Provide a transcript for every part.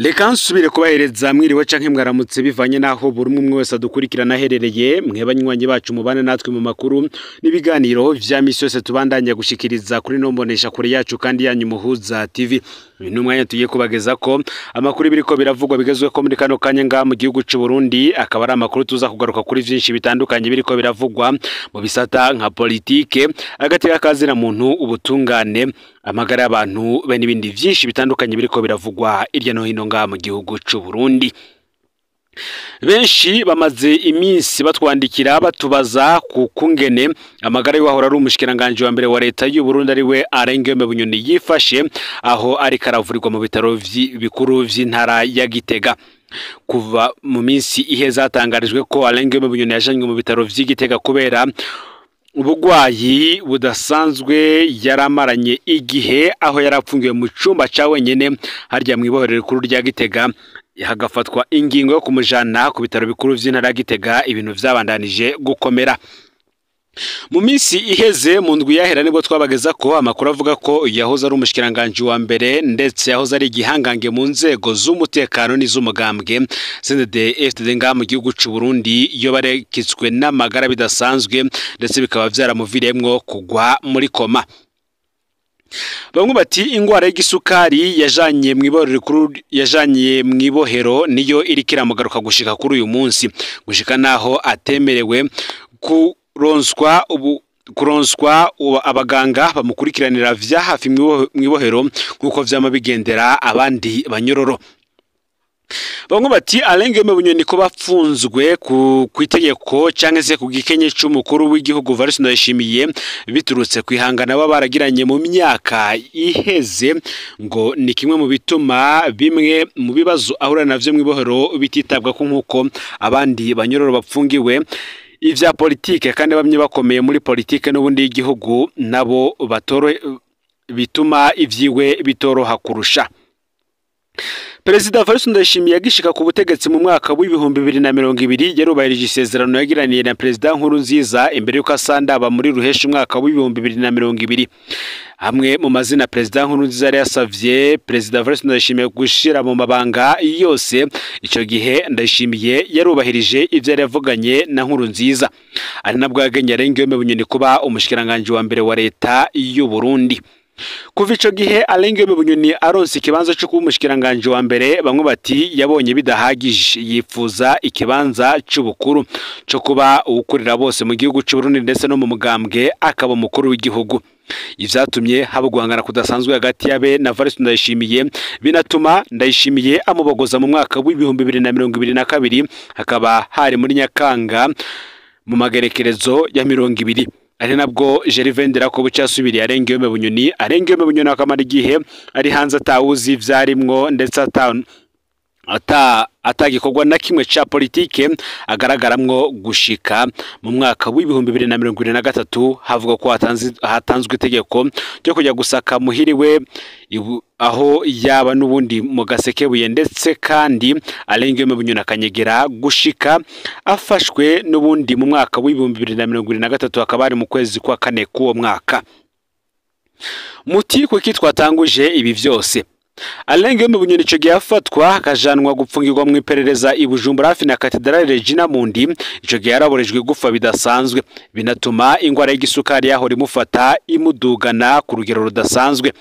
Reka nsubire kubahereza mwiriwe canke mwaramutse bivanye naho buri umwe wese adukurikirana aherereye. Mwe banywanyi bacu mubane natwe mu makuru n'ibiganiro vya misi yose tubandanya gushikiriza kuri no mbonesha kure yacu kandi yanyu Muhuza TV. Uyu ni umwanya tugiye kubageza ko amakuru biriko biravugwa bigezweho muri kano kanya ngaha mu gihugu c'u Burundi, akaba ari amakuru tuza kugaruka kuri vyinshi bitandukanye biriko biravugwa mu bisata nka politike, agateka kazina muntu, ubutungane, amagara y'abantu be n'ibindi vyinshi bitandukanye biriko biravugwa irya no hino ngaha mu gihugu c'u Burundi. Benshi bamaze iminsi batwandikira batubaza ku kungene amagara y'uwahora ari umushikiranganje wa mbere wa leta y'u Burundi ari we Alain Guillaume Bunyoni yifashe, aho ariko aravurirwa mu bitaro bikuru vy'intara ya Gitega. Kuva mu minsi iheze hatangarijwe ko Alain Guillaume Bunyoni yajanywe mu bitaro vy'i Gitega kubera ubugwayi budasanzwe yaramaranye igihe, aho yarapfungiwe mu cumba ca wenyene harya mw'ibohero rikuru rya Gitega, hagafatwa ingingo yo kumujana ku bitaro bikuru vy'intara ya Gitega. Ibintu vyabandanije gukomera mu minsi iheze. Mu ndwi yahera nibwo twabageza ko amakuru avuga ko yahoze ari umushikiranganje wa mbere ndetse yahoze ari igihangange mu nzego z'umutekano n'iz'umugambwe CNDD-FDD ngaha mu gihugu c'u Burundi, iyo barekitswe n'amagara bidasanzwe ndetse bikaba vyaramuviriyemwo kugwa muri koma. Bamwe bati ingwara y'igisukari yajanye mw'ibohero rikuru, yajanye mw'ibohero niyo iriko iramugaruka gushika kuri uyu munsi, gushika naho atemerewe kuronswa ubu kuronswa abaganga bamukurikiranira vya hafi mw'ibohero nkuko vyama bigendera abandi banyororo. Bamwe bati Alain Guillaume Bunyoni ko bapfunzwe ku itegeko canke se ku gikenye c'umukuru w'igihugu Evariste Ndayishimiye biturutse kwihangana baba baragiranye mu myaka iheze, ngo ni kimwe mu bituma bimwe mu bibazo ahura navyo mw'ibohero bititabwa ko nkuko abandi banyororo bapfungiwe ivya politike, kandi bamwe bakomeye muri politike n'ubundi y'igihugu nabo batoro bituma ivyiwe bitoroha kurusha. Perezida Evariste Ndayishimiye agishika ku butegetsi mu mwaka w'2020 yarubahirije isezerano yagiraniye na Perezida Nkurunziza imbere y'uko asandaba muri ruheshi umwaka w'2020. Hamwe mu mazina Perezida Nkurunziza yari yasavye Perezida Evariste Ndayishimiye gushira mu mabanga yose, ico gihe Ndayishimiye yarubahirije ivyo yari yavuganye na Nkurunziza, ari nabwo yagenye Alain Guillaume Bunyoni kuba umushikiranganje wa mbere wa leta y'u Burundi. Kuva ico gihe Alain Guillaume Bunyoni aronse ikibanza co kuba umushikiranganje wa mbere, bamwe bati yabonye bidahagije, yifuza ikibanza c'ubukuru co kuba uwukurira bose mu gihugu c'u Burundi ndetse no mu mugambwe akaba umukuru w'igihugu. Ivyatumye haba guhangana kudasanzwe hagati yabe na Evariste Ndayishimiye, binatuma Ndayishimiye amubogoza mu mwaka w'2022, hakaba hari muri Nyakanga mu magerekerezo ya 20. Ari nabwo Gervais Ndirakobuca yasubiriye Alain Guillaume Bunyoni. Alain Guillaume Bunyoni akamara igihe ari hanze atawuzi ivyarimwo ndetse atagikorwa na kimwe ca politike agaragaramwo gushika mu mwaka w'2023, havuga ko hatanzwe itegeko ryo kujya gusaka muhiriwe aho yaba n'ubundi mu Gasekebuye, ndetse kandi Alain Guillaume Bunyoni akanyegera gushika afashwe n'ubundi mu mwaka w'2023, akaba ari mu kwezi kwa kane k'uwo mwaka. Muti kuki twatanguje ibi vyose? Alain Guillaume Bunyoni ico gihe afatwa akajanwa gupfungirwa mu iperereza i Bujumbura hafi na Katedrale Regina Mundi. Ico gihe yaraborejwe igufa bidasanzwe, binatuma ingwara y'igisukari yahora imufata imudugana ku rugero rudasanzwe.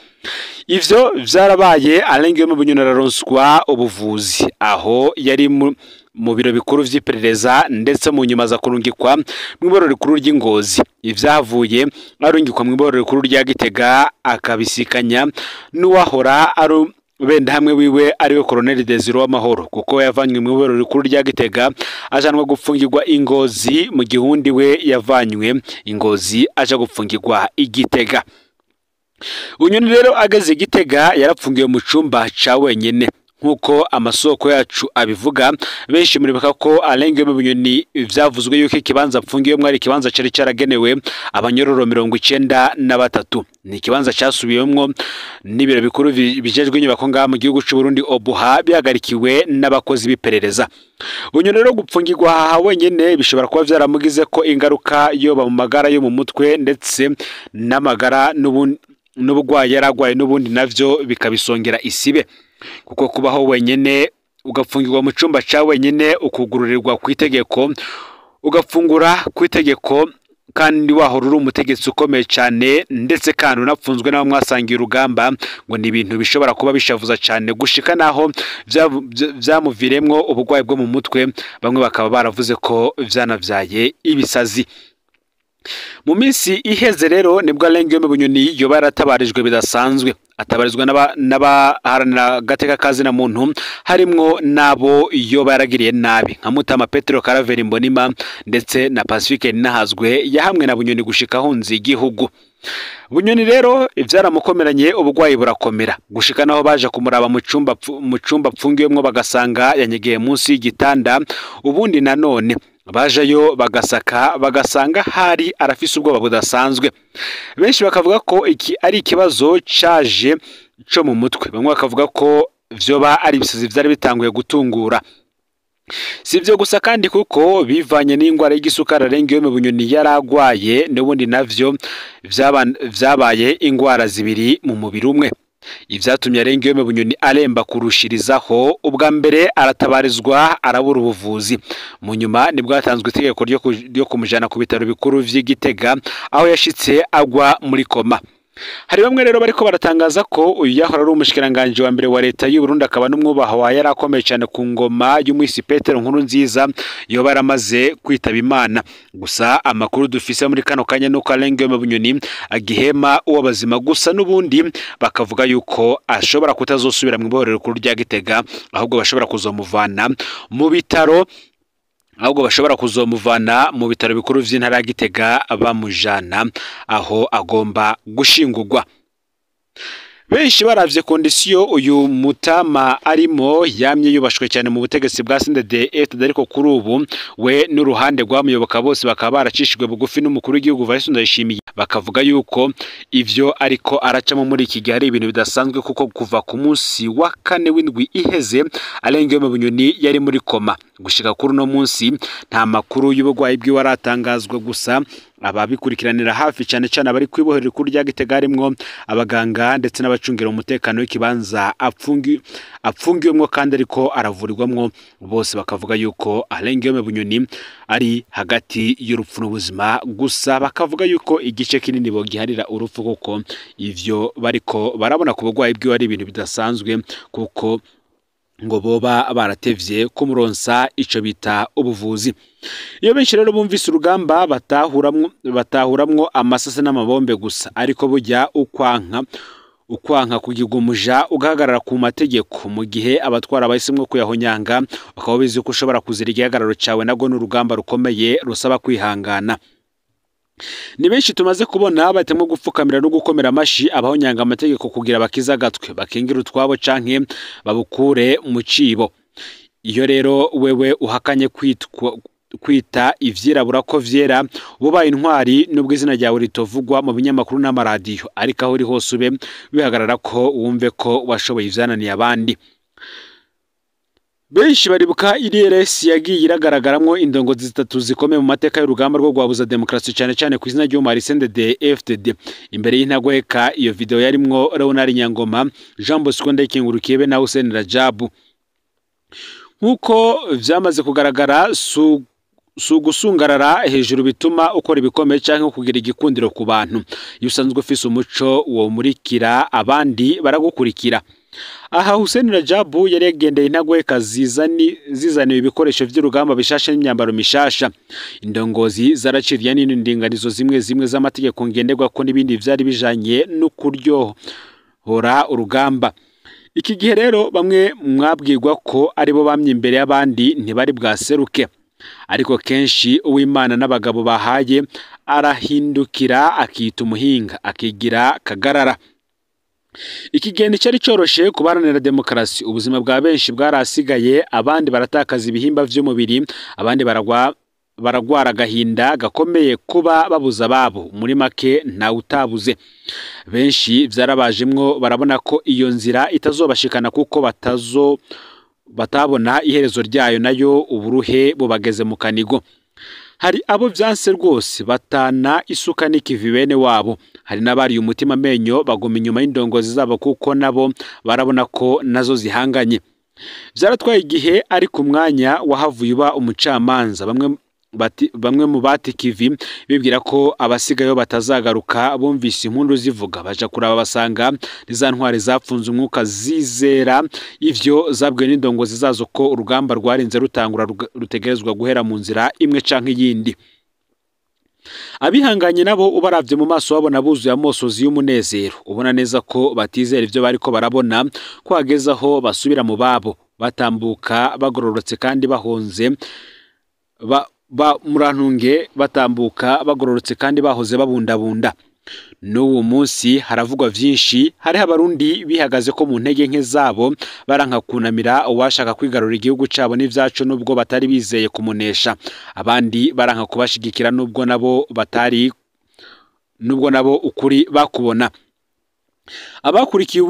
Ivyo vyarabaye, Alain Guillaume Bunyoni araronswa ubuvuzi aho yari mu biro bikuru vy'iperereza, ndetse mu nyuma aza kurungikwa mw'iborero rikuru ry'Ingozi. Ivyahavuye arungikwa mw'iborero rikuru rya Gitega, akabisikanya n'uwahora ari benda hamwe wiwe ariwe Colonel Desire Uwamahoro, kuko yavanywe mw'iborero rikuru rya Gitega ajanwa gupfungirwa Ingozi, mu gihundi we yavanywe Ingozi aja gupfungirwa Igitega. Bunyoni rero ageze Gitega yarapfungiwe mu cumba ca wenyene nkuko amasoko yacu abivuga. Benshi muribuka ko Alain Guillaume Bunyoni vyavuzwe yuko ikibanza apfungiwemwo ari ikibanza cari caragenewe abanyororo 93. Ni ikibanza casubiyemwo n'ibiro bikuru bijejwe inyubako ngaha mu gihugu c'u Burundi OBUHA, bihagarikiwe n'abakozi b'iperereza. Bunyoni rero gupfungirwa aha wenyene bishobora kuba vyaramugize ko ingaruka yoba mu magara yo mu mutwe ndetse n'amagara n'ubugwayi yaragwaye n'ubundi navyo bikabisongera isibe. Kuko kubaho wenyene, ugapfungirwa mu cumba ca wenyene, ukugururirwa ku itegeko, ugafungura ku itegeko, kandi wahora uri umutegetsi ukomeye cyane, ndetse kandi unapfunzwe n'abo mwasangiye urugamba, ngo ni ibintu bishobora kuba bishavuza cyane gushika naho vyamuviremwo uburwayi bwo mu mutwe, bamwe bakaba baravuze ko vyanavyaye ibisazi. Mu minsi iheze rero nibwo Alain Guillaume Bunyoni yoba yaratabarijwe bidasanzwe, atabarizwa n'abaharanira agateka kazina muntu, harimwo n'abo yoba yaragiriye nabi nka Mutama Petero Karaveri Mbonima ndetse na Pacifique Ninahazwe yahamwe na Bunyoni gushika ahunze igihugu. Bunyoni rero ivyaramukomeranye, ubugwayi burakomera gushika naho baje kumuraba mu cumba apfungiwemwo bagasanga yanyegeye munsi y'igitanda. Ubundi nanone bajayo bagasaka bagasanga hari arafise ubwoba budasanzwe. Benshi bakavuga ko iki ari ikibazo caje co mu mutwe, bamwe bakavuga ko vyoba ari ibisazi vyari bitanguye gutungura. Si ibyo gusa kandi, kuko bivanye n'indwara y'igisukari Alain Guillaume Bunyoni yaragwaye, n'ubundi navyo vyabaye ingwara zibiri mu mubiri umwe. Ivyatumye Alain Guillaume Bunyoni aremba kurushirizaho, ubwa mbere aratabarizwa arabura ubuvuzi, mu nyuma nibwo hatanzwe itegeko ryo kumujana ku bitaro bikuru vy'i Gitega, aho yashitse agwa muri koma. Hari bamwe rero bariko baratangaza ko uyu yahora ari umushikiranganje wa mbere wa leta y'u Burundi, akaba n'umwubaha wa yari akomeye cyane ku ngoma y'umwisi Petero Nkurunziza, yoba yaramaze kwitaba Imana. Gusa amakuru dufise muri kano kanya nuko Alain Guillaume Bunyoni agihema uwo bazima, gusa n'ubundi bakavuga yuko ashobora kutazosubira mu ibohero rikuru rya Gitega, ahubwo bashobora kuzomuvana mu bitaro, ahubwo bashobora kuzomuvana mu bitaro bikuru vy'intara ya Gitega bamujana aho agomba gushingurwa. Benshi baravye kondisiyo uyu mutama arimo, yamye yubashwe cyane mu butegetsi bwa CNDD-FDD, ariko kuri ubu we n'uruhande rwamuyoboka bose bakaba baracishijwe bugufi n'umukuru w'igihugu Evariste Ndayishimiye, bakavuga yuko ivyo ariko aracamo muri iki gihe ari ibintu bidasanzwe, kuko kuva ku munsi wa kane w'indwi iheze Alain Guillaume Bunyoni yari muri koma, gushika kuri uno munsi nta makuru y'uburwayi bwiwe aratangazwa. Gusa ababikurikiranira hafi cyane cyane abari kwibohera rikuru rya Gitega, harimwo abaganga ndetse n'abacungira umutekano w'ikibanza apfungiwemwo kandi ariko aravurirwamwo, bose bakavuga yuko Alain Guillaume Bunyoni ari hagati y'urupfu n'ubuzima. Gusa bakavuga yuko igice kinini bogiharira urupfu, kuko ivyo bariko barabona ku burwayi bwiwe ari ibintu bidasanzwe, kuko ngo boba baratevye kumuronsa ico bita ubuvuzi. Iyo benshi rero bumvise urugamba batahuramwo amasase n'amabombe gusa, ariko burya ukwanka kugirwa umuja ugahagarara ku mategeko mu gihe abatwara bahisemwo kuyahonyanga, ukaba ubizi ko ushobora kuzira igihagararo cawe, nabwo n'urugamba rukomeye rusaba kwihangana. Ni benshi tumaze kubona bahitemwo gupfukamira no gukomera amashi abahonyanga amategeko kugira bakize agatwe, bakingira utwabo canke babukure mu cibo. Iyo rero wewe uhakanye kwita ivyirabura ko vyera, ubaye intwari nubwo izina ryawe ritovugwa mu binyamakuru n'amaradiyo, ariko aho uri hose ube wihagarara ko wumve ko washoboye ivyananiye abandi. Benshi baribuka IRS yagiye iragaragaramwo indongozi zitatu zikomeye mu mateka y'urugamba rwo guhabuza demokarasi, cyane cyane ku izina ry'Umari CNDD-FDD. Imbere y'intagweka iyo video yarimwo Leonard Nyangoma, Jean Bosco Ndayikengurukiye be na Hussein Rajabu. Nkuko vyamaze kugaragara, si ugusungarara hejuru bituma ukora ibikomeye canke kugira igikundiro ku bantu. Iyo usanzwe ufise umuco womurikira abandi baragukurikira. Aha Hussein Rajabu yari yagendeye intagweka zizaniwe ibikoresho vy'urugamba bishasha n'imyambaro mishasha. Indongozi zaraciriye n'indinganizo zimwe zimwe z'amategeko ngenderwako n'ibindi vyari bijanye no kuryohora urugamba. Iki gihe rero bamwe mwabwirwa ko aribo bamye imbere y'abandi ntibari bwaseruke. Ariko kenshi uw'Imana n'abagabo bahaye arahindukira akita umuhinga, akigira kagarara. Iki gihe nticari coroshe kubaharanira demokarasi, ubuzima bwa benshi bwarasigaye, abandi baratakaza ibihimba vy'umubiri, abandi baragwara agahinda gakomeye kuba babuza ababo, muri make ntawe utabuze. Benshi vyarabajemwo barabona ko iyo nzira itazobashikana kuko batabona iherezo ryayo, nayo uburuhe bubageze mu kanigo. Hari abo vyanse rwose batana isuka n'ikivi bene wabo, hari n'abariye umutima amenyo baguma inyuma y'indongozi zabo kuko nabo barabona ko nazo zihanganye. Vyaratwaye igihe ariko umwanya wahavuye uba umucamanza. Bamwe mu bata ikivi bibwira ko abasigayo batazagaruka, bumvise impundu zivuga baja kuraba basanga ni za ntwari zapfunze umwuka zizera ivyo zabwiwe n'indongozi zazo ko urugamba rwarinze rutangura rutegerezwa guhera mu nzira imwe canke iyindi. Abihanganye nabo ubaravye mu maso babona buzuye amosozi y'umunezero, ubona neza ko batizera ivyo bariko barabona, ko hageze aho basubira mu babo batambuka bagororotse kandi bahonze murantunge batambuka bagororotse kandi bahoze babundabunda. N'uwo munsi haravugwa vyinshi, hariho abarundi bihagaze ko mu ntege nke zabo baranka kunamira uwashaka kwigarurira igihugu cabo n'ivyaco nubwo batari bizeye kumunesha, abandi baranka kubashigikira nubwo nabo batari nubwo nabo ukuri bakubona. Abakurikiye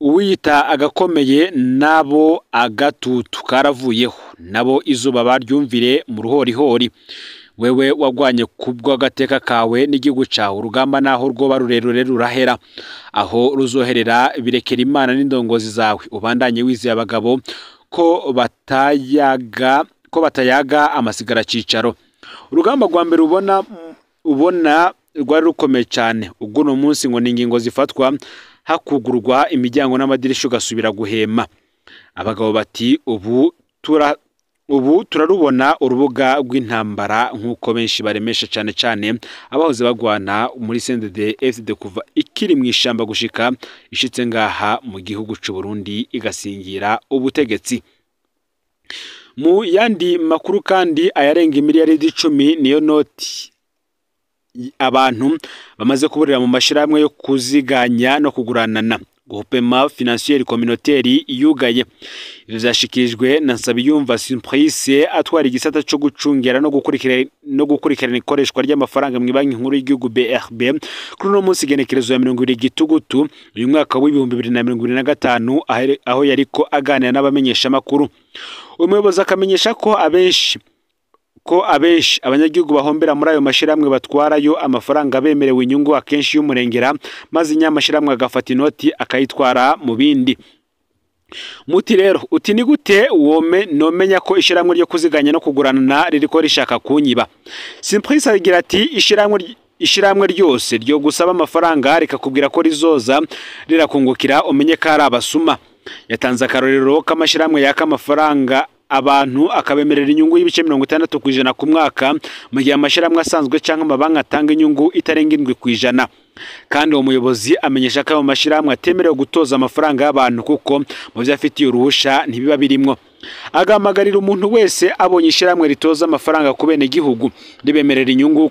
uwiyita agakomeye nabo agatutu karavuyeho, nabo izuba baryumvire mu ruhorihori. Wewe wagwanye kubw'agateka kawe n'igihugu cawe, urugamba naho rwoba rurerure rurahera, aho ruzoherera birekera Imana n'indongozi zawe. Ubandanye wizeye abagabo ko batayaga amasigara cicaro. Urugamba rwa mbere ubona rwari rukomeye cane, ubwo no munsi ngo n'ingingo zifatwa hakugurwa imiryango n'amadirisha ugasubira guhema. Abagabo bati ubu turarubona urubuga rw'intambara nk'uko benshi baremesha cane cane abahoze bagwana muri CNDD-FDD kuva ikiri mu ishamba gushika ishitse ngaha mu gihugu c'u Burundi igasingira ubutegetsi. Mu yandi makuru kandi, ayarenga imiliyaridi 10 niyo noti abantu bamaze kuburira mu mashirahamwe yo kuziganya no kuguranana, Groupement Financier Communautaire yugaye. Ivyo vyashikirijwe na Nsabiyumva Simplice atwara igisata co gucungera no gukurikirana ikoreshwa ry'amafaranga mu banki nkuru y'igihugu BRB kuri uno munsi igenekerezo ya 20 Gitugutu uyu mwaka w'2025, aho yariko aganira n'abamenyesha makuru. Umuyobozi akamenyesha ko abenshi abanyagihugu bahombera muri ayo mashirahamwe batwarayo amafaranga bemerewe inyungu akenshi y'umurengera, maze inyamashiramwe agafata inoti akayitwara mu bindi. Muti rero uti ni gute wome nomenya ko ishiramwe ryo kuziganya no kuguranana ririko rishaka kunyiba? Simplice agira ati ishiramwe ryose ryo gusaba amafaranga rikakubwira ko rizoza rirakungukira umenye ko ari abasuma. Yatanze akarorero k'amashiramwe yaka amafaranga abantu akabemerera inyungu y'ibice 60% ku mwaka, mu gihe amashiramwe asanzwe canke amabanki atanga inyungu itarenga 7%. Kandi uwo muyobozi amenyesha ko ayo mashiramwe atemerewe gutoza amafaranga y'abantu kuko mu vyo afitiye uruhusha ntibiba birimwo. Agahamagarira umuntu wese abonye ishiramwe ritoza amafaranga ku bene gihugu ribemerera inyungu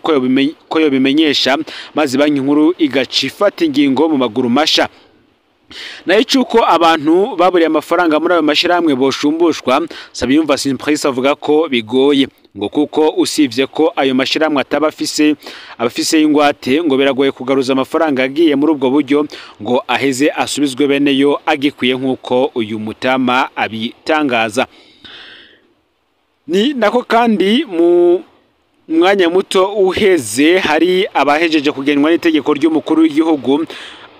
ko yobimenyesha, maze banki nkuru igaca ifata ingingo mu maguru masha. Nayo icuko abantu baburiye amafaranga muri ayo mashiramwe boshumbushwa, Nsabiyumva Simplice avuga ko bigoye, ngo kuko usivye ko ayo mashiramwe ataba abafise ingwate, ngo biragoye kugaruza amafaranga agiye muri ubwo buryo ngo aheze asubizwe bene yo agikwiye nk'uko uyu mutama abitangaza. Ni nako kandi mu mwanya muto uheze hari abahejeje kugenwa n'itegeko ry'umukuru w'igihugu,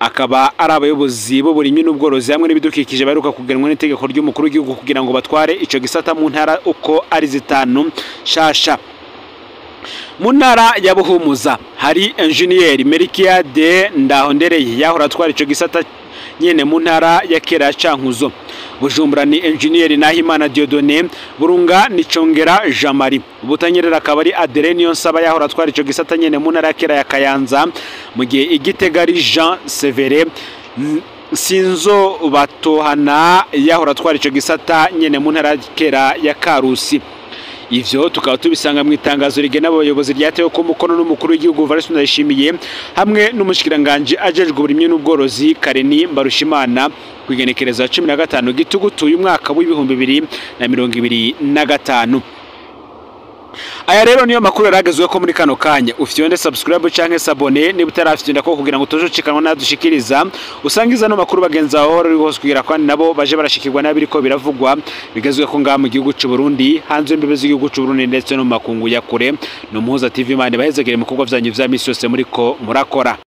akaba ari abayobozi b'uburimyi n'ubworozi hamwe n'ibidukikije baheruka kugenwa n'itegeko ry'umukuru w'igihugu kugira ngo batware ico gisata mu ntara uko ari 5 shasha. Mu ntara ya Buhumuza hari engineer Merikiade Ndahondereye yahora atwara ico gisata nyene mu ntara ya Kera Cankuzo. Bujumbura ni engineer Nahimana Dieudonné, Burunga ni Congera Jean Marie, Butanyerera akaba ari Adeline Nsaba yahora atwara ico gisata nyene mu ntara ya Kera ya Kayanza, mu gihe Igitega ari Jean Severe Sinzo Batohana yahora atwara ico gisata nyene mu ntara ya Kera ya Karusi. Ivyo tukaba tubisanga mu itangazo rigena abayobozi ryatewe ko umukono n'umukuru w'igihugu Evariste Ndayishimiye hamwe n'umushikiranganje ajejwe uburimyi n'ubworozi Kareni Mbarushimana kwigenekereza 15 Gitugutu uyu mwaka w'2025. Aya rero niyo makuru yaragezwe ko muri kano kanya. Ufyonde subscribe canke s'abonner niba utarafyonda ko kugira ngo utojo nadushikiriza usangiza no makuru bagenza aho uri hose kugira kandi nabo baje barashikirwa nabiriko biravugwa bigezwe ko ngaha mu gihugu c'u Burundi, hanze imbibe z'igihugu c'u Burundi ndetse no mu makungu ya kure. No Muhuza TV, Imana ibahezegere mu bikorwa vyanyu vya misi yose muriko murakora.